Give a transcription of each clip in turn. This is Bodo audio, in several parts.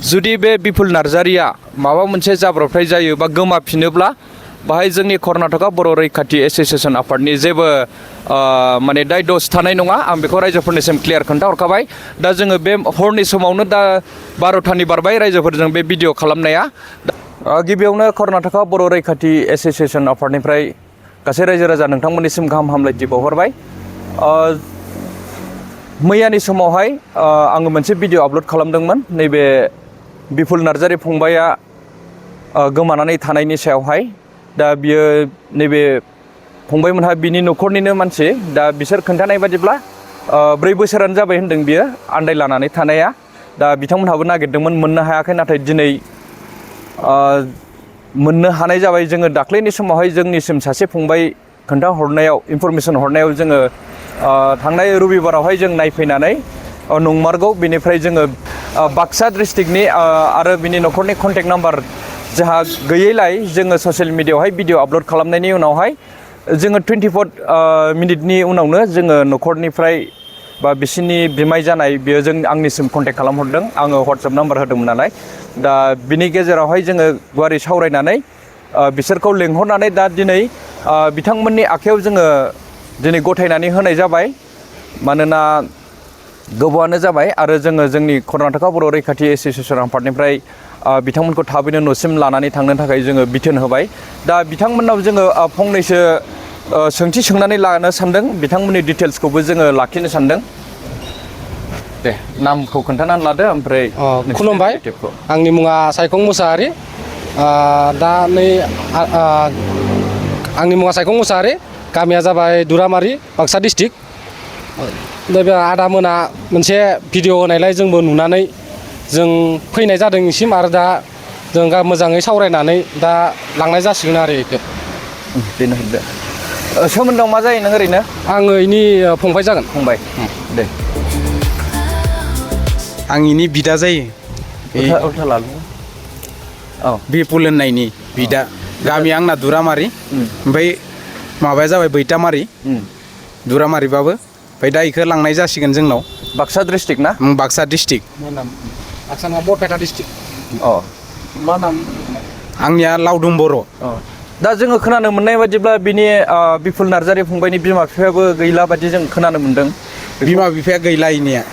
जुदि बे बिपुल नार्जारिया माबा मोनसे जाब्रबथाय जायो बा गोमाफिनोब्ला बाहाय जोंनि कर्नाटका बर' रैखाथि एसोसिएसन आफादनि जेबो माने दाय दस थानाय नङा आं बेखौ रायजोफोरनिसिम क्लियार खोन्थाहरखाबाय दा जोङो बे हरनि समावनो दा 12थानि बारबाय रायजोफोरजों बे भिडिअ खालामनाया गिबियावनो कर्नाटका बर' रैखाथि एसोसिएसन आफादनिफ्राय गासै रायजो राजा नोंथांमोननिसिम गाहाम हामलायथि बावहरबाय मैयानि समावहाय आङो मोनसे भिडिअ आपल'ड खालामदोंमोन नैबे बिपुल नार्जारि फंबाया गोमानानै थानायनि सायावहाय दा बियो नैबे फंबायमोनहा बिनि न'खरनिनो मानसि दा बिसोर खोन्थानाय बादिब्ला 4 बोसोरानो जाबाय होनदों बियो आन्दायलानानै थानाया दा बिथांमोनहाबो नागिरदोंमोन मोननो हायाखै नाथाय दिनै मोननो हानाय जाबाय जोङो दाख्लैनि समावहाय जोंनिसिम सासे फंबाय खोन्थाहरनायाव इनफरमेसन हरनायाव जोङो थांनाय रबिबारावहाय जों नायफैनानै नंमारगौ बेनिफ्राय जोङो बाक्सा डिस्ट्रिक्टनि आरो बिनि न'खरनि कन्टेक्ट नाम्बार जोंहा गैयैलाय जोङो ससियेल मिडियायावहाय भिडिअ आपल'ड खालामनायनि उनावहाय जोङो 24 मिनिटनि उनावनो जोङो न'खरनिफ्राय बा बिसिनि बिमाय जानाय बियो आंनिसिम कन्टेक्ट खालामहरदों आङो WhatsApp नाम्बार होदोंमोन नालाय दा बिनि गेजेरावहाय जोङो गुवारै सावरायनानै बिसोरखौ लेंहरनानै दा दिनै बिथांमोननि आखायाव जोङो दिनै गथायनानै होनाय जाबाय मानोना गोबावानो जाबाय आरो जोङो जोंनि कर्नाटका बर' रैखाथि एसोसिएसन आफादनिफ्राय बिथांमोनखौ थाबैनो न'सिम लानानै थांनो थाखाय जोङो बिथोन होबाय दा बिथांमोननाव जोङो फंनैसो सोंथि सोंनानै लानो सानदों बिथांमोननि डिटेल्सखौबो जोङो लाखिनो सानदों दे नामखौ खोन्थानानै लादो ओमफ्राय खुलुमबाय आंनि मुङा सायखं मुसाहारि दा नै आंनि मुङा सायखं मुसाहारि गामिया जाबाय दुरामारि बाक्सा डिस्ट्रिक्ट नैबे आदामोना मोनसे भिडिअ होनायलाय जोंबो नुनानै जों फैनाय जादों इसिम आरो दा जों मोजाङै सावरायनानै दा लांनाय जासिगोन आरो इखो बेनो होदो सोमोन्दोआव मा जायो नों ओरैनो आङो इनि फंबाय जागोन फंबाय दे आं इनि बिदा जायो उल्था लादो औ बिपुल होननायनि बिदा गामिया आंना दुरामारि ओमफ्राय माबाया जाबाय बैतामारि दुरामारिबाबो ओमफ्राय दा इखो लांनाय जासिगोन जोंनाव बाक्सा डिस्ट्रिक्ट ना बाक्सा डिस्ट्रिक्ट बाक्सा बरपेटा डिस्ट्रिक्ट मा नाम आंनिया लावदुम बर' दा जोङो खोनानो मोननाय बादिब्ला बिनि बिपुल नार्जारि फंबायनि बिमा बिफायाबो गैला बादि जों खोनानो मोनदों बिमा बिफाया गैला इनिया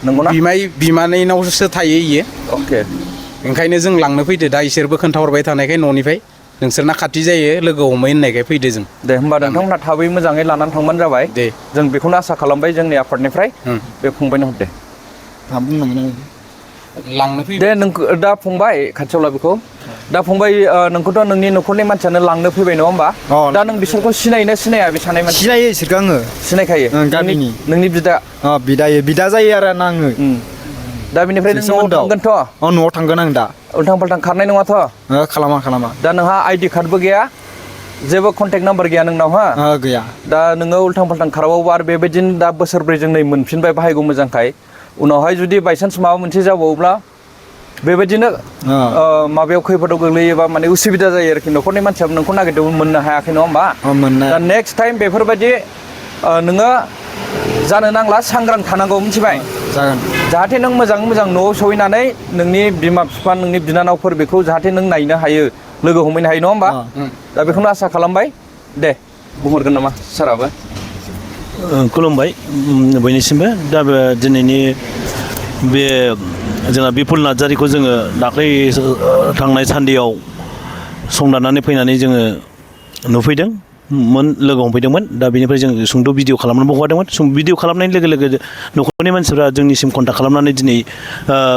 नंगौना बिमानैनावसो थायो इयो अके ओंखायनो जों लांनो फैदो दा इसोरबो खोन्थाहरबाय थानायखाय न'निफ्राय नोंसोरना खाथि जायो लोगो हमै होननायखाय फैदो जों दे होमबा नोंथांमोनहा थाबै मोजाङै लानानै थांबानो जाबाय दे जों बेखौनो आसा खालामबाय जोंनि आफादनिफ्राय बे फंबायनो हरदे लांनो फै दे नों दा फंबाय खाथियाव ला बेखौ दा फंबाय नोंखौथ' नोंनि न'खरनि मानसियानो लांनो फैबाय नङा होमबा दा नों बिसोरखौ सिनायनो सिनाया बे सानै मानसि सिनायो इसोरखौ आङो सिनायखायो गामिनि नोंनि बिदा बिदा जायो आरो आङो दा बेनिफ्राय नों न'आव थांगोनथ' न'आव थांगोन आं दा उल्थां फाल्थां खारनाय नङाथ' खालामा दा नोंहा आइडि कार्डबो गैया जेबो कन्टेक्ट नाम्बार गैया नोंनाव हा गैया दा नोङो उल्थां फाल्थां खाराबाबो आरो बेबायदिनो दा बोसोरब्रैजों नै मोनफिनबाय बाहायगौ मोजांखाय उनावहाय जुदि बायसान्स माबा मोनसे जाबावोब्ला बेबायदिनो माबायाव खैफोदाव गोग्लैयोबा माने उसुबिदा जायो आरोखि न'खरनि मानसियाबो नोंखौ नागिरदोंमोन मोननो हायाखै नङा होमबा दा नेक्स्ट टाइम बेफोरबायदि नोङो जानो नांला सांग्रां थानांगौ मिथिबाय जागोन जाहाथे नों मोजाङै मोजां न'आव सहैनानै नोंनि बिमा बिफा नोंनि बिनानावफोर बेखौ जाहाथे नों नायनो हायो लोगो हमहैनो हायो नङा होमबा दा बेखौनो आसा खालामबाय दे बुंहरगोन नामा साराबो खुलुमबाय बयनिसिमबो दा दिनैनि बे जोंहा बिपुल नार्जारिखौ जोङो दाख्लै थांनाय सानदेआव संदाननानै फैनानै जोङो नुफैदों लोगो हमफैदोंमोन दा बेनिफ्राय जों सुंद' भिडिअ खालामनानैबो हगारदोंमोन भिडिअ खालामनायनि लोगो लोगो न'खरनि मानसिफ्रा जोंनिसिम कन्टाक्ट खालामनानै दिनै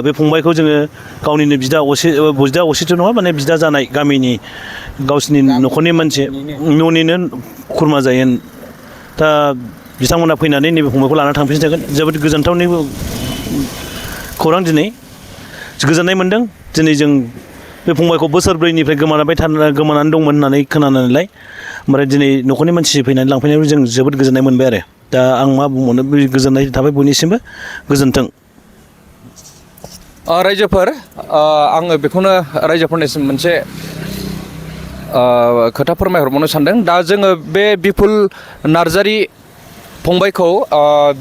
बे फंबायखौ जोङो गावनिनो बिदा असेथ' नङा माने बिदा जानाय गामिनि गावसिनि न'खरनि मानसि न'निनो खुरमा जायो दा बिथांमोना फैनानै नैबे फंबायखौ लानानै थांफिनजागोन जोबोद गोजोनथावनि खौरां दिनै गोजोननाय मोन्दों दिनै जों बे फंबायखौ बोसोरब्रैनिफ्राय गोमानानै दंमोन होननानै खोनानानैलाय ओमफ्राय दिनै न'खरनि मानसि फैनानै लांफैनायाव जों जोबोद गोजोननाय मोनबाय आरो दा आं मा बुंबावनो गोजोननाय थाबाय बयनिसिमबो गोजोन्थों रायजोफोर आङो बेखौनो रायजोफोरनिसिम मोनसे खोथा फोरमायहरबावनो सानदों दा जोङो बे बिपुल नार्जारि फंबायखौ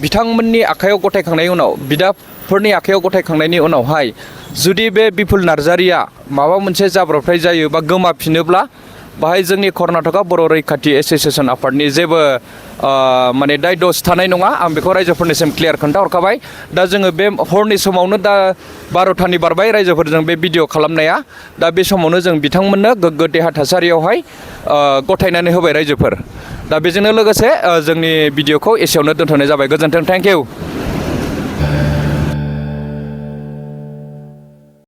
बिथांमोननि आखायाव गथायखांनायनि उनाव बिदा फोरनि आखायाव गथायखांनायनि उनावहाय जुदि बे बिपुल नार्जारिया माबा मोनसे जाब्रबथाय जायो बा गोमाफिनोब्ला बाहाय जोंनि कर्नाटका बर' रैखाथि एस'सियेसन आफादनि जेबो माने दाय दस थानाय नङा आं बेखौ रायजोफोरनिसिम क्लियार खोन्थाहरखाबाय दा जोङो बे हरनि समावनो दा 12थानि बारबाय रायजोफोरजों बे भिडिअ खालामनाया दा बे समावनो जों बिथांमोननो गोग्गो देहा थासारियावहाय गथायनानै होबाय रायजोफोर दा बेजोंनो लोगोसे जोंनि भिडिअखौ एसेयावनो दोनथ'नाय जाबाय गोजोन्थों थेंक इउ